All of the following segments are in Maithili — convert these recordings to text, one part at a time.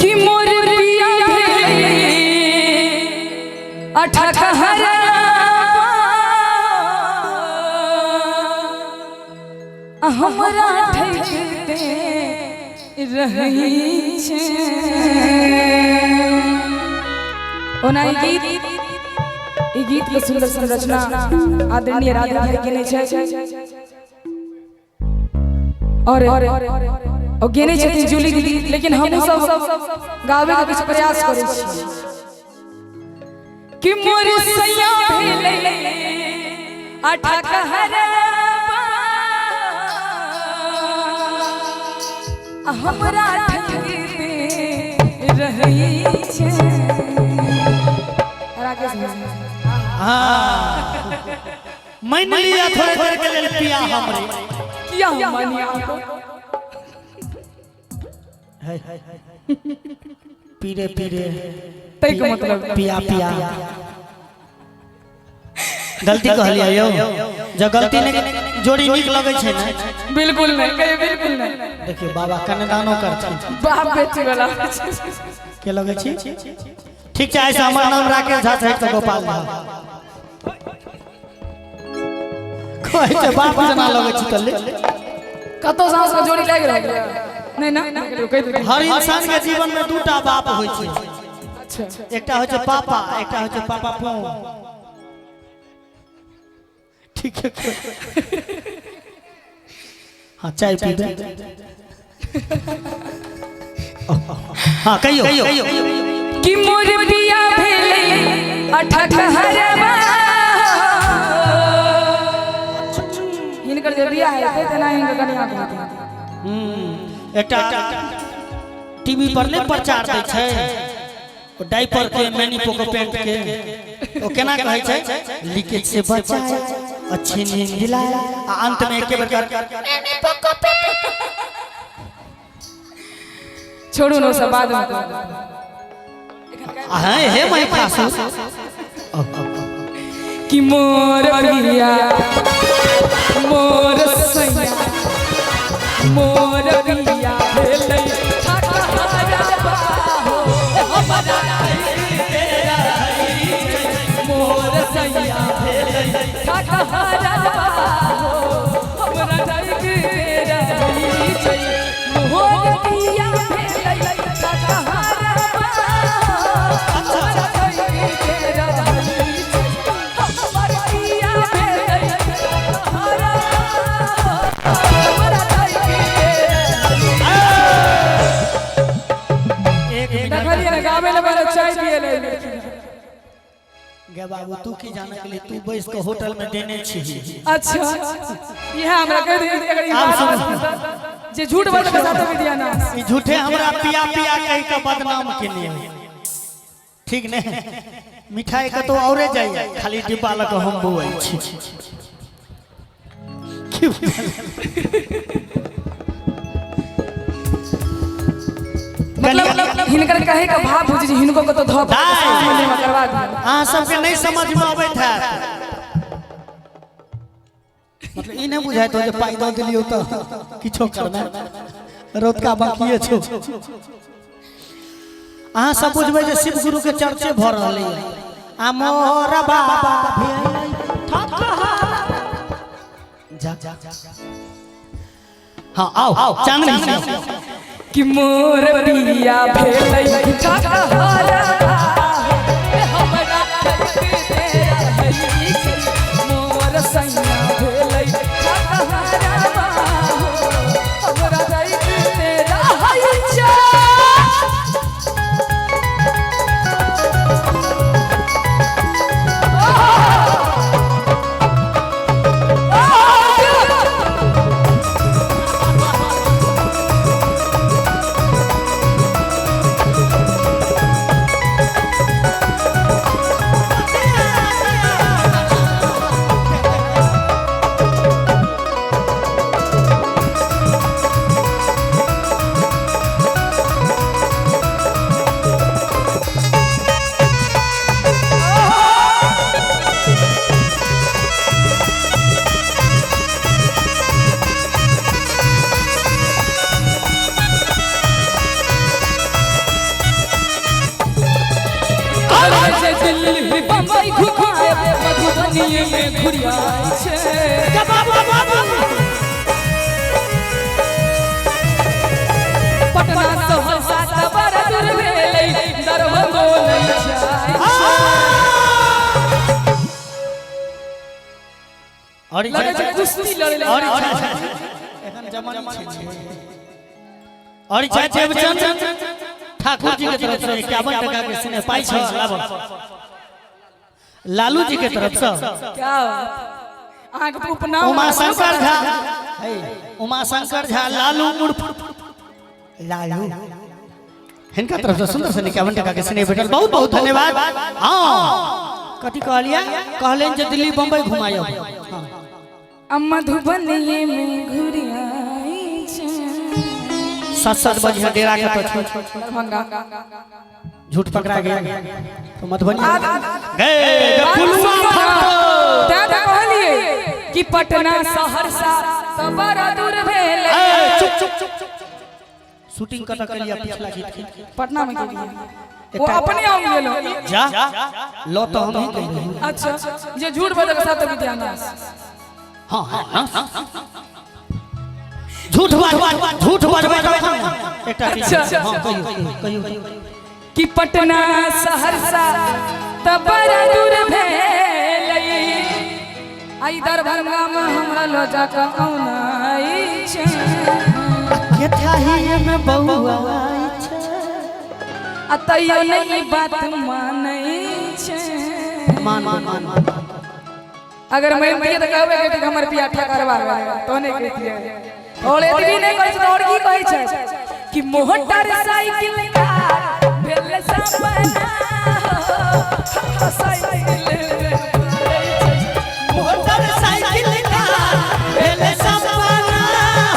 कि मोर पिया भेलै अठहरा हमरा ठकते रहै छै। ओना ई गीत के सुंदर संरचना आदरणीय राधे भाई केने छै और गेने छथिन जूली दीदी, लेकिन हमहूँ सब गावे के किछु प्रयास करै छी कि मोर सैया भेलै अठकहरा हमरा ठकते रहै छै। राकेश भाई। हाँ, मान लिया थोड़े देर के लिए पिया हमरे। किया हम मानिए आपको? है, पीरे पीरे। तै के मतलब पिया पिया गलती कहलियै यौ, जब गलती नहीं जोड़ी नीक लगै छै ने। बिल्कुल नहीं कहियो, बिल्कुल नहीं। देखियौ बाबा कन्यादानो करथिन। बाप बेटी वाला। के लगै छी? ठीक छै, ऐसे हमर नाम राकेश झा छै तऽ गोपाल झा कहै छै, बाप जेना लगै छी तऽ ले। कतौ साँस के जोड़ी लागि रहल यऽ? नहीं ना कहि देलकै। हर इंसान के जीवन में दूटा बाप होइ छै। अच्छा। एकटा होइ छै पापा, एकटा होइ छै पापा पो। ठीक है, हाँ, चाय पीबे? हाँ, कहियो। कि मोर पिया भेलै अठहरवा, हिनकर जे बियाह हेतै तेना हिनकर कनिया के हेतै। एकटा टीवी पर नहि प्रचार दै छै ओ डायपर के, मैनी पोको पेंट के, ओ केना कहै छै, लीकेज से बचाए, अच्छी नींद दिलाए, आ अंत में एके बेर कर छोड़ू ने, ओ सब बाद में कहब। आ हे हे मैं फासू। कि मोर पिया, मोर सैया, मोर पिया भेलै ठकहरवा हो, हमरा मोर सैया भेलै ठकहरवा हो, हमरा ठकते रहै छै। मोर पिया भेलै ठकहरवा हो, हमरा ठकते रहै छै। हमर पिया भेलै ठकहरवा हो, हमरा ठकते रहै। एक मिनट। देखलियै ने, गाबै लए पहिले चाय पियै लए। गे बाबू, तू की जाने के लिए तू बैस के होटल में देने छी। अच्छा, इएह हमरा कहि दियौ अगर ई आब बात सुनू। जे झूठ बात के साथ भी दिया ना। ई झूठे हमरा पिया पिया कहि के बदनाम केने है। ठीक ने? मिठाई कतौ औरे जाइए, खाली डिब्बा लऽ कऽ हम बौआइ छी। की बुझलियै? मतलब हिनकर कहे के भाव बुझी जे हिनको कतौ धऽ दाइ। मंदिर में करवा दियौ। अहाँ सबके नहीं समझ में अबैत हैत, मतलब ई नहि बुझाइत हो जे पाइ दऽ देलियौ तऽ किछो करबै, रौतका बाकिए छौ। अहाँ सब बुझबै जे शिव गुरु के चर्चे भऽ रहलैए आ मोर बाबा भेलै ठकहरा। जा हाँ, आओ आओ चांदनी। कि मोर पिया भेलै ठकहरवा, हमरा ठकते रहै छै। मोर सैया भेलै ठकहरवा, हमरा ठकते रहै छै। लगै छै दिल्ली बम्बई घुमाए मधुबनी में घुरियाई छै। पटना सहरसा तऽ बड़ा दूर भेलै दरभंगो नहि जाइ छै। और लगै छै कुश्ती लड़ै और एखन जमानी छै। और चाहे देवचंद ठाकुर जी के तरफ से 51 टका के सिने पाई छै लाबो। लालू जी के तरफ से क्या अहाँके तऽ उपनाम उमाशंकर झा है, उमाशंकर झा लालू उर्फ लालू हिनका तरफ से सुंदर से 51 टका के स्नेह भेटल, बहुत बहुत धन्यवाद। हाँ कथी कहलियै? कहलनि जे दिल्ली बम्बई घुमायब। हाँ। मधुबनी में घुरियाई छै। 7-7 बजे डेरा के तो छो दरभंगा झूठ पकड़ा गया तो मधुबनी गए पुलवा फटो। तैं तऽ कहलियै कि पटना सहरसा तऽ बड़ा दूर भेलै। ए, चुप चुप चुप चुप। शूटिंग कतऽ केलियै पिछला गीत के? पटना में गेलियै, वो अपने आम गेलो। जा लो तो हम ही कहि रही। अच्छा जे झूठ बजल साथ विद्यानाश। हाँ हाँ हाँ। झूठ बाज झूठ बजबै तखन एकटा चीज। अच्छा। हाँ कहियौ कहियौ कहियौ। कि पटना सहरसा तऽ बड़ा दूर भेलै, आई दरभंगा में हमरा लऽ जाकऽ औनाइ छै। केथाही में बौआ छै। आ तैयो नहि ई बात मानै छै। मान मान मान मान। अगर मानितियै तऽ कहबै कि हमर पिया ठकरवा गेलै, तो नहि कहितियै। और एतबी नहि कहै छै तऽ और की कहै छै कि मोटर साइकिल का भेल सपना हो, साइकिल में मोटर साइकिल का भेल सपना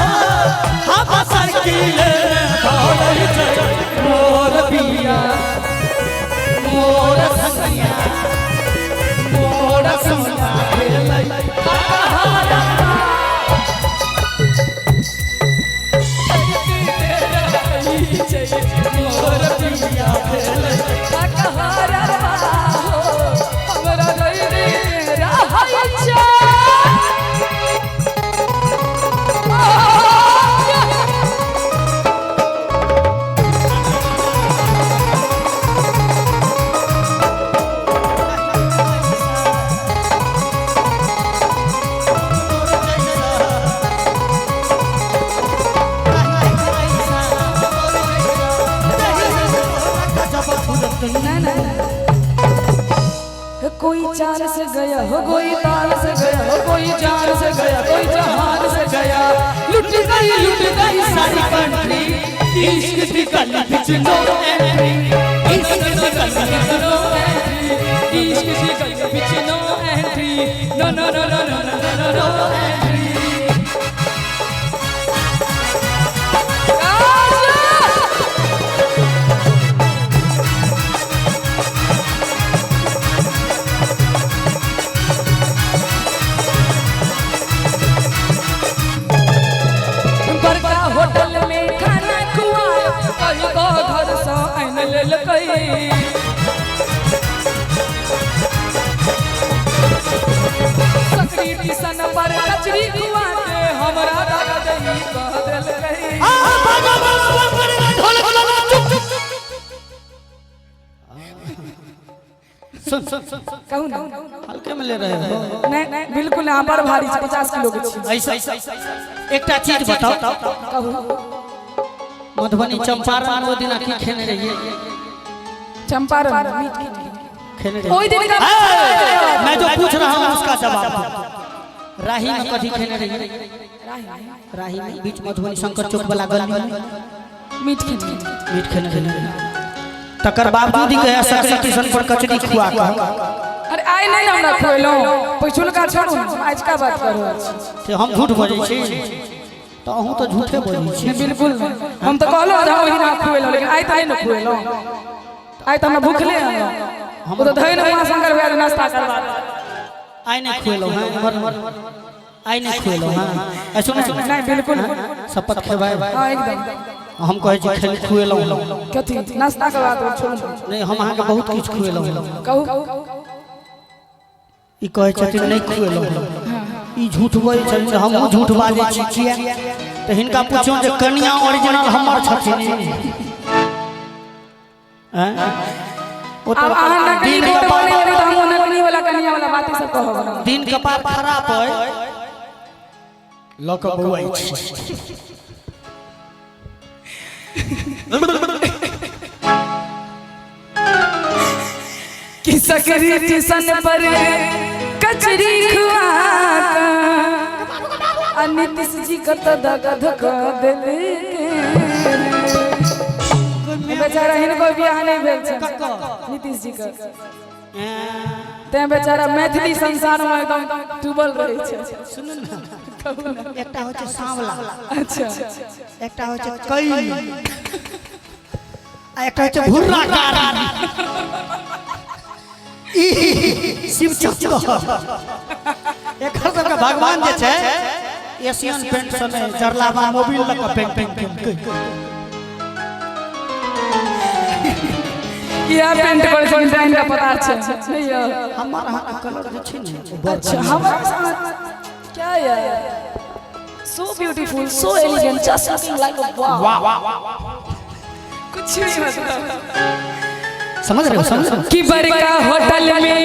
हो, हम साइकिल दौड़ै छै मोर पिया मोर संगिया मोर संगिया भेलै। मोर पिया ठकरवा हो, हमरा रहि रहै छै। ना ना कोई चाल से गया हो, कोई ताल से गया हो, कोई जान से गया, कोई जहान से गया, लुट गई सारी कंट्री इश्क दी गली विच नो एंट्री, इश्क दी गली विच नो एंट्री, इश्क दी गली विच no entry, no no no no no no no no entry. बड़का होटल में खाना खुआए कही को घर से आइन लेलकै। सकरी टिसन पर कचरी खुआ के हमरा दादा दही कह देलकै। आ बाबा बाबा ढोलक चुप चुप। सुन सुन सुन कहू ना। हल्के में ले रहे हो। नहीं बिल्कुल ना, बड़ भारी छै, 50 किलो के छी। ऐसा एकटा चीज बताओ। कहू। मधुबनी चंपारण वो दिन की खेने रहिए? चंपारण मीट खेने। खेने रहिए ओहि दिन का मैं जो पूछ रहा हूँ उसका जवाब दो। राही में कथी खेने रहिए? राही में बीच मधुबनी शंकर चौक वाला गली में मीट खेने। मीट खेने रहिए। तकर बावजूद ही गया सकरी किशन पर कचरी खुआ के। अरे आइ नहीं ना हमरा खुएलहुँ, पिछुलका छोड़ू, आज का बात करू। से हम झूठ बजै छी तऽ अहूँ तऽ झूठे बजै छी। नहीं बिल्कुल नहीं, हम तो कहलहुँ जे हम ओहि दिना खुएलहुँ, लेकिन आइ तऽ नहि ने खुएलहुँ, आइ तऽ हमरा भूखले हम ओ तऽ धरि ने उमाशंकर भैया नाश्ता करबा। आइ नहि खुएलहुँ हैं एम्हर आइ नहि खुएलहुँ हैं। ऐ सुनू सुनू नहीं बिल्कुल। शपथ खेबै? हाँ एकदम। हम कहै छी खेल खुएलहुँ। कथी नाश्ता के बात छोड़ू। नहि, हम अहाँके बहुत किछु खुएलहुँ। कहू। ई कहै छथिन नहि खुएलहुँ, ई झूठ बजै छथिन, हमहूँ झूठ बाजै छी। किया तऽ हिनका पुछियौ जे कनिया ओरिजिनल हमर छथिन। आँय? ओ आब अहाँ नकली दिन बोर्ड कपार बनेबै तऽ हमहूँ नकली वाला कनिया वाला बाते सब कहब। दिन कपार खराब अइ लऽ कऽ बौआइ छी। कि सकरी टिसन पर कचरी खुआ कऽ आ नीतीश जी कत दग धक देलकै। बेचारा हिनको बियाह नहि भेल छै नीतीश जी के, तें बेचारा मैथिली संसार में एकदम डूबल रहै छै। सुनू ने, एकटा होइ छै सांवला। अच्छा। एकटा होइ छै कैली आ एकटा होइ छै भुर्रा कारी। ई शिव चक्कर एकर सबके भगवान जे छै एशियन पेंट सँ नहि, जरलाबा मोबिल लऽ कऽ पेंटिंग केलकै। किया पेंट करै छै हिनका पता छै नहि यौ? हमर अहाँके कलर जे छै ने ओ बड़ अच्छा, हमारे साथ क्या यार, so beautiful, so elegant, just looking like a wow, कुछ भी मतलब। समझ रहे हो, समझ रहे हो? कि बड़का होटल में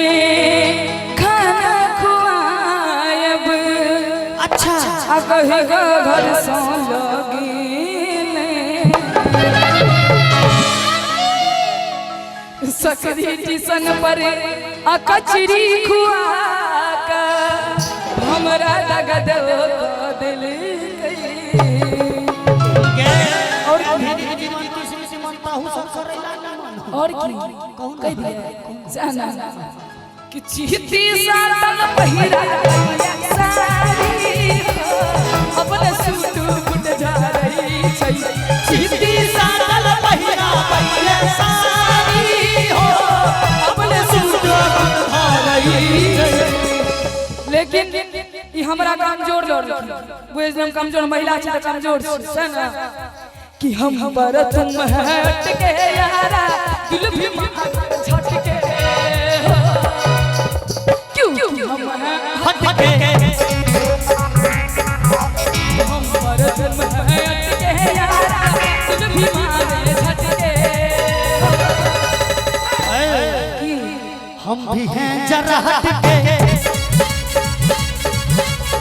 खाना खुआयब। अच्छा। आ कही गो घर सो लगिले सकरी टिसन पर आ कचरी खुआ के हमरा दग दो दिल। और और की कह दिया जाना कि चीती सातन पहिरा साड़ी हो, अपने सूट फुट जा रही छै। चीती सातन पहिरा पहिरा साड़ी हो, अपने सूट फुट जा रही छै। लेकिन ई हमरा कमजोर लड़की बुझ, हम कमजोर महिला छी तऽ कमजोर छी से ने कि हम पर तुम हट के यारा, दिल भी झटके हो। क्यों हम हैं हट के, हम पर तुम हट के यारा, दिल भी मारे झटके हो। की हम भी हैं जरा हट के।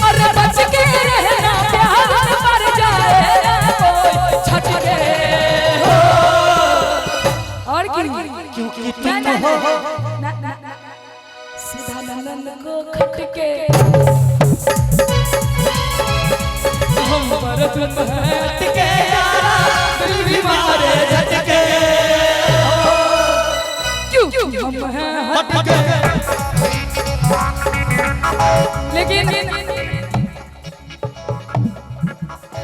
अरे बच के रहना, प्यार मर जाए कोई झटके हो। और की क्योंकि ना, तुम ना, हो ना, ना, ना, सीधा नंदन को खटके। हम पर तुम हट के यारा, दिल भी मारे झटके। क्यों हम हैं हट के। लेकिन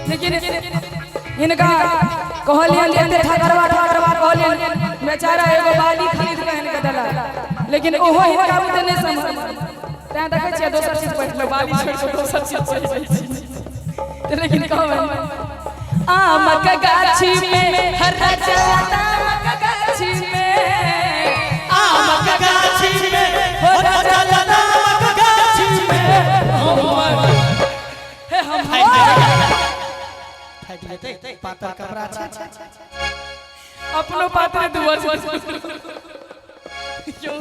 लेकिन हिनका कहलियन एते ठकरवा ठकरवा कहलियन, बेचारा एगो बाली खरीद के हिनका देला, लेकिन ओहो हिनका बुते नहि समझ। तैं देखै छियै दोसर चीज पहिरले, बाली छोड़ि कऽ दोसर चीज पहिरै छी। तऽ लेकिन कहबै आमक गाछी में हरा जाता, आमक गाछी में, आमक गाछी में हो राजा, आमक गाछी में हमर हे हम फाटि जेतै, पातर कपड़ा छै। अपनो पात्र दुआर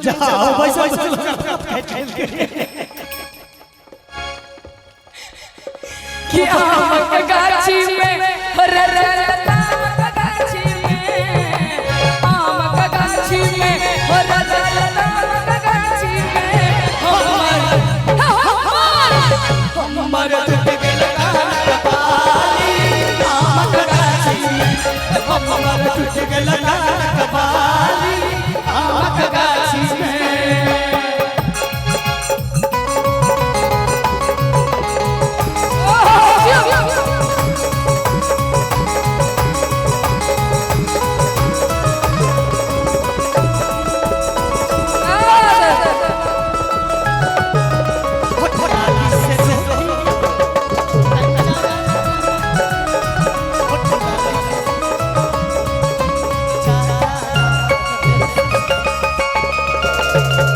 जाओ बैसल बैसल। कि आमक गाछी में हरा जाता, आमक गाछी में, आमक गाछी में हरा जाता, आमक गाछी में हमर हमर हमर टूट गेल कानक बाली आमक गाछी में, हमर टूट गेल कानक बाली आमक गाछी में। हो।